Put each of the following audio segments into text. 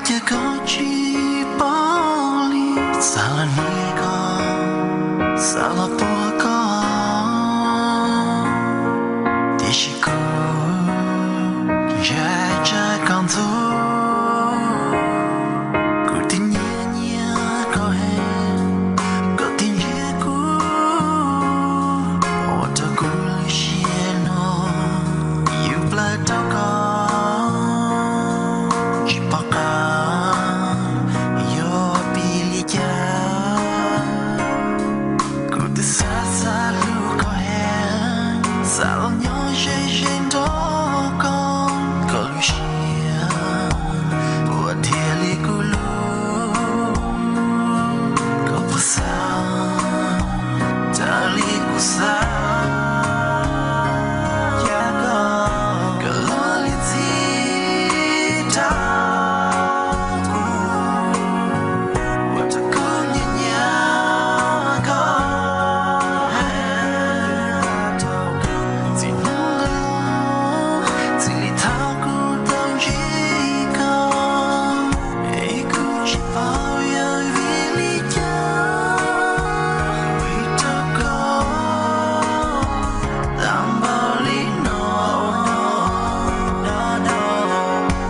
Ces koj tsis paub li, xav los niam koj, xav los puag koj, tiam sis kuv ntshai tsam koj ntxub. Kuv twb nyiam nyiam koj heev, koj twb ntsia kuv, ua rau kuv lub siab no yus plawg rau koj, tsis pom qab yuav piv li cas. Kuv twb xav xav hlub koj heev, xav los nyob ze ze nrog koj, koj lub siab puas dhia li kuv lub, koj puas xav raws li kuv xav, koj los li txhij rau kuv, ua rau kuv nyiam nyiam koj heev. Txij hnub ntawd los, txij li thaum kuv tau ntsib koj, es kuv tsis paub yog vim li cas, vim rau koj tau npaum li no.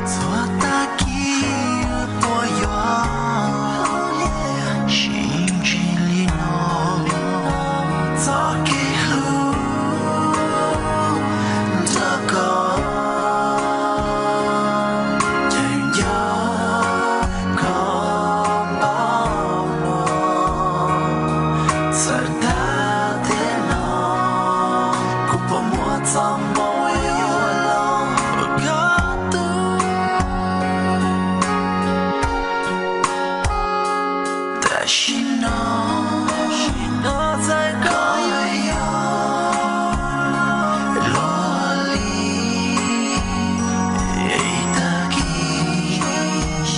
Txhua tag kis puas yuav sib ntsib li no, txoj kev hlub nrog koj, ces nco koj npaum no. Txawm tag tiam no, kuv puas muaj txoj hmoo yuav los ua koj tug. Tam sim no, txawm koj yuav yog luag li, es tag kis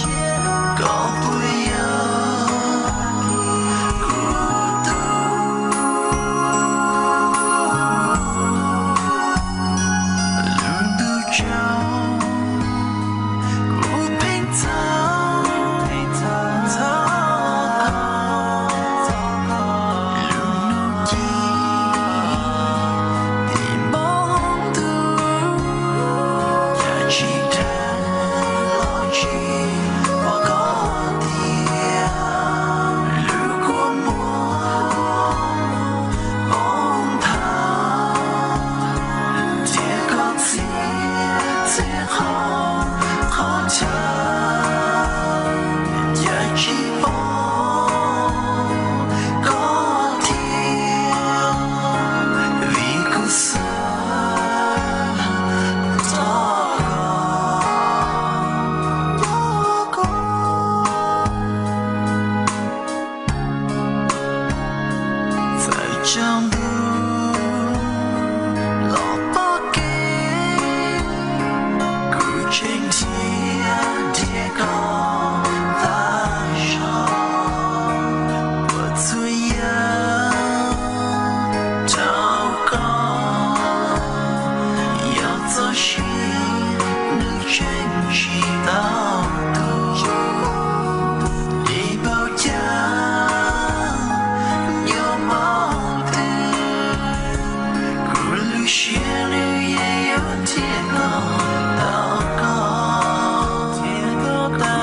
koj puas yog kuv tug? Lub ntuj tsaus, kuv pheej txhawj, pheej txhawj koj. Lub hnub ci, tim npoo ntuj, yam tsis dheev los tsis pom koj tiag. Lub kua muag poob nthav, nrhiav koj txhia txhia qhov qhov chaw, yam tsis pom koj tiag, vim kuv xav nrog koj, nrog koj. Txawm tsaus ntuj los pom kev, kuv tseem nrhiav nrhiav koj tag zog. Ua txhua yam rau koj, yog txoj sia nws tseem tsis tau tu. Es npaum cas yuav npaum twg, kuv lub siab nws yeej yuav nrhiav koj tau koj.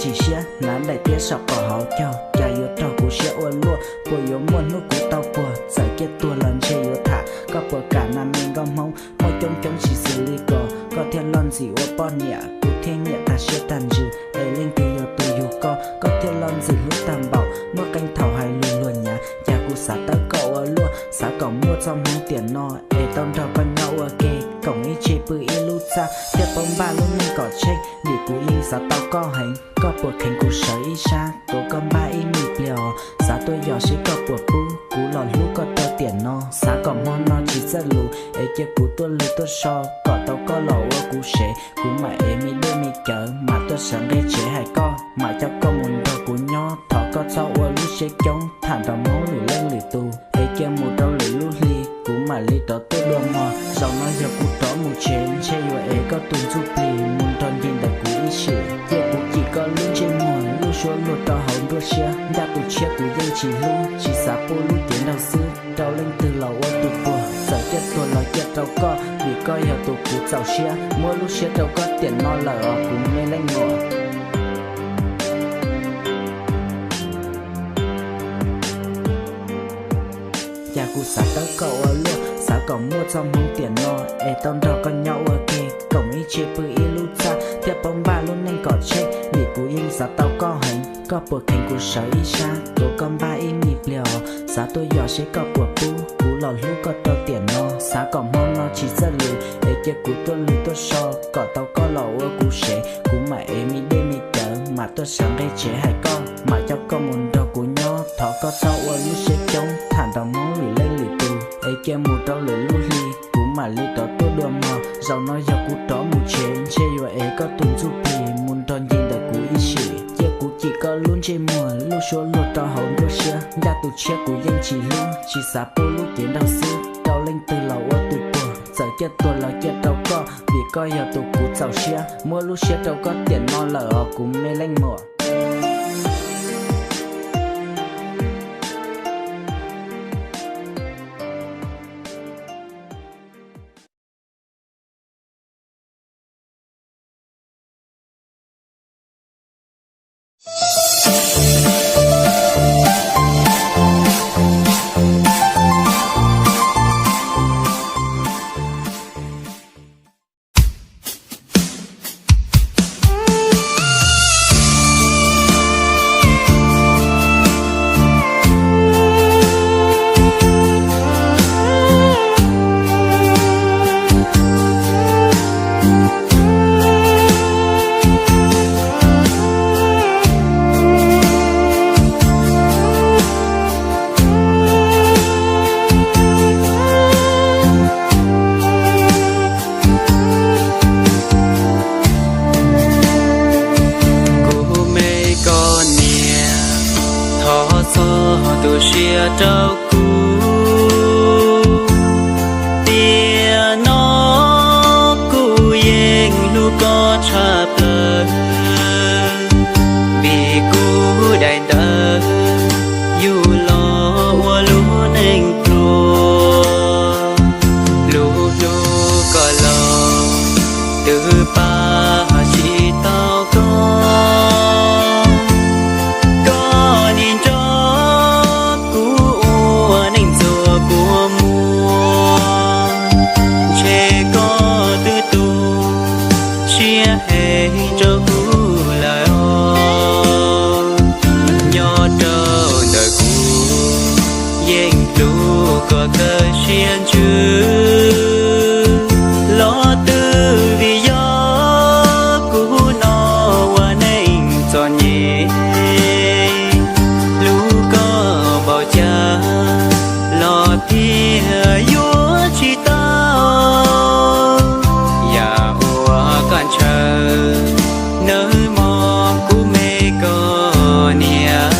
tsis siab, hnav daim tiab saum qaum hauv caug, cas yuav raug kuv siab ua luaj. Puas yuav muaj hnub kuv tau puag, txawm ciaj tuag los ntshe yuav tham. Koj puas kam nas me nkauj Hmoob, muaj coob coob tsis xws li ko, koj thiaj loj ntxim ua poj niam, kuv thiaj nyiam tag siab tag ntsws. Es leej twg yog tus yug koj, koj thiaj loj ntxim hlub tag npaum, muaj qee thaum hais lus luag nyav, cas kuv xav tawb koj ua luaj. Xav kom muaj txoj hmoov tiam no, es tau nrog koj nyob ua ke, koom ib tse pw ib lub txaj, thiaj paub npaj lub neej kom tsheej, vim kuv yeej xav tau koj heev. Koj puas kheev kuv sawv ib sab, tuav koj npaj ib me pliag os, xav tuaj yos seb koj puas pub, kuv los hlub koj rau tiam no. Xav kom hmo no tsis txawj lus, es cia kuv tuaj lw tuaj so, kom tau koj los ua kuv sev, kuv mam ev me dej me cawv, mam tuaj sawv nqe tsev hais koj, mam coj koj mus nrog kuv nyob, thov koj txhob ua lub siab coob, tham nrog Hmoob lwm leej lwm tus, es cia mus rau lwm lub hli, kuv mam li rov tuaj dua mog. Zaum no yog kuv rov mus tsev, ntshe yuav ev koj tus ntsuj plig mus nrog ncig ntawm kuv ib sim, cia kuv cim koj lub ntsej muag, lub suab luag rau hauv nruab siab, ncaj tus tshiab kuv yeej tsis hlub, tsis xav pub lub cev nraug xwb, rau leej twg los ua tus puag, txawm ciaj tuag los ciaj rau koj, vim koj yog tus kuv txaus siab, muab lub siab rau koj tiam no lawm os kuv me leej muam. Cas kuv xav tawb koj ua luaj, xav kom muaj txoj hmoov tiam no, es tau nrog koj nyob ua ke, koom ib tse pw ib lub txaj, thiaj paub npaj lub neej kom tsheej, vim kuv yeej xav tau koj heev. Koj puas kheev kuv sawv ib sab, tuav koj npaj ib me pliag os, xav tuaj yos seb koj puas pub, kuv los hlub koj rau tiam no. Xav kom hmo no tsis txawj lus, es cia kuv tuaj lw tuaj so, kom tau koj los ua kuv sev, kuv mam ev me dej me cawv, mam tuaj sawv nqe tsev hais koj, mam coj koj mus nrog kuv nyob, thov koj txhob ua lub siab coob, tham nrog Hmoob lwm leej lwm tus, es cia mus rau lwm lub hli, kuv mam li rov tuaj dua mog. Zaum no yog kuv rov mus tsev, ntshe yuav ev koj tus ntsuj plig mus nrog ncig ntawm kuv ib sim, cia kuv cim koj lub ntsej muag, lub suab luag rau hauv nruab siab, ncaj tus tshiab kuv yeej tsis hlub, tsis xav pub lub cev nraug xwb, rau leej twg los ua tus puag, txawm ciaj tuag los ciaj rau koj, vim koj yog tus kuv txaus siab, muab lub siab rau koj tiam no lawm os kuv me leej muam. Kuv me koj niam, thov txhob tu siab rau kuv. Tiam no kuv yeej hlub koj tshaj plaws, vim kuv daim ntawv yug los ua lub neej pluag. Lub hlub koj los twb pab tsis tau koj, koj nim nrog kuv ua neej txhua kua muag, ntshe koj twb tu siab heev rau kuv lawm os. Nyob rau ntawm kuv yeej hlub koj kawg siab ntsws, los twb vim yog kuv no ua neej txom nyem, hlub koj npaum cas los thiaj yuav tsis tau yam uas koj ntshaw nawb mog kuv me koj niam.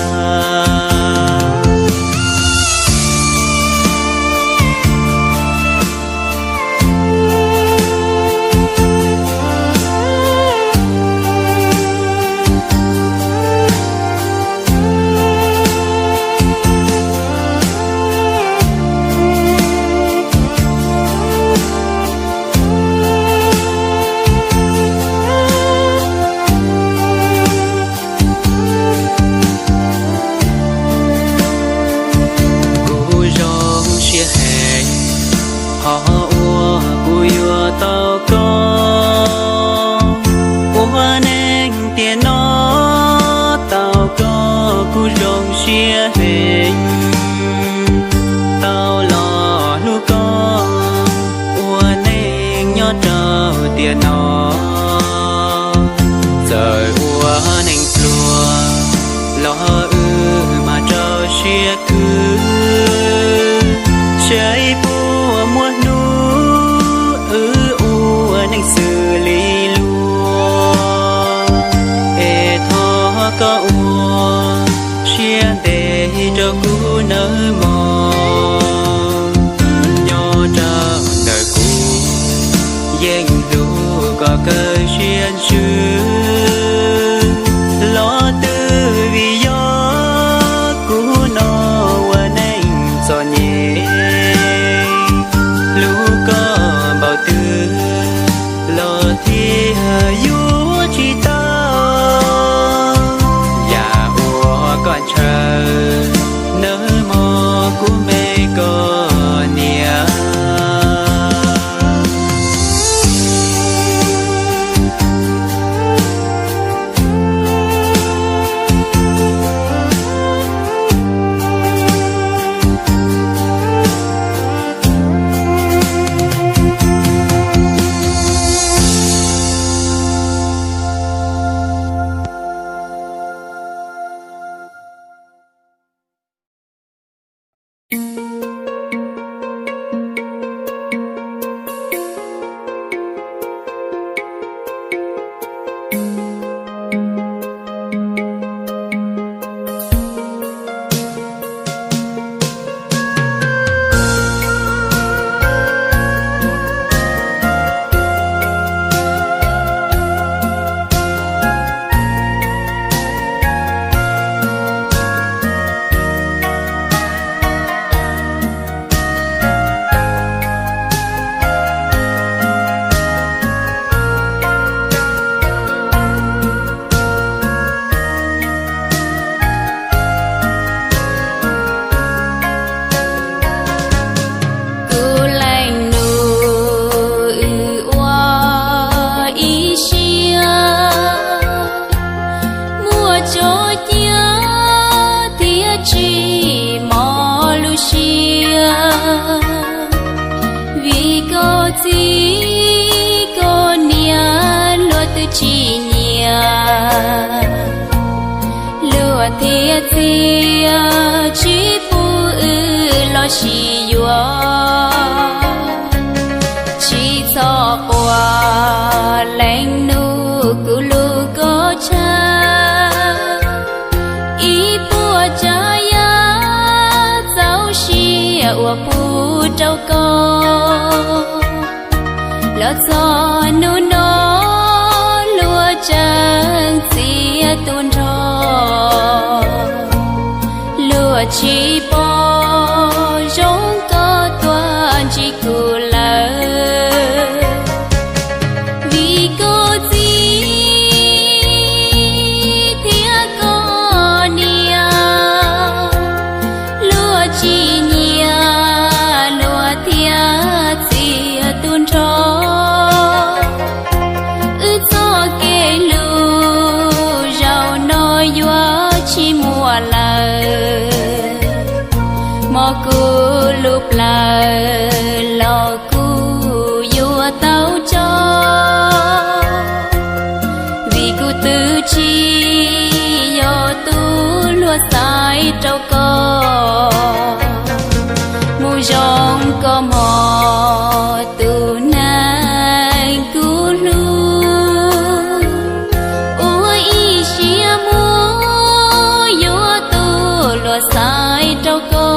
Siab heev tau los hlub koj ua neej nyob rau tiam no. Txawm ua neeg pluag los wb mas rau siab khwv, saib puas muaj hnub wb ua neej xws li luag. Es thov koj ua siab ntev rau kuv nawb mog. Nyob rau ntawm kuv yeej hlub koj kawg siab ntsws, los twb vim yog kuv no ua neej txom nyem, hlub koj npaum twg los thiaj yuav tsis tau. Yam uas koj ntshaw nawb mog kuv me koj niam. Kuv leej nus wb ua ib siab, muaj tso cia thiab tsis mos lub siab. Vim koj txiv koj niam luag twb tsis nyiam, luag thiaj txiav tsis pub wb los sis yuav. Tsis txhob quaj leej nus kuv lub koj tshav, ib puas tsav yam txaus siab uas pub rau koj. Los txog hnub no luag tseem txiav tu nrho, luag tsis pom zoo koj tuaj ntsib kuv lawm. Vim koj txiv thiab koj niam luag tsis nyiam, luag thiaj txiav tu nrho. Wb txoj kev hlub zaum no yuav tsis muaj lawm. Hmo kuv lub plawv los kuv yuav tau tso, vim kuv twb tsis yog tus luag xaiv rau koj. Mus zoo koj mog tus neeg kuv hlub, ua ib siab mus yuav tus luag xaiv rau koj.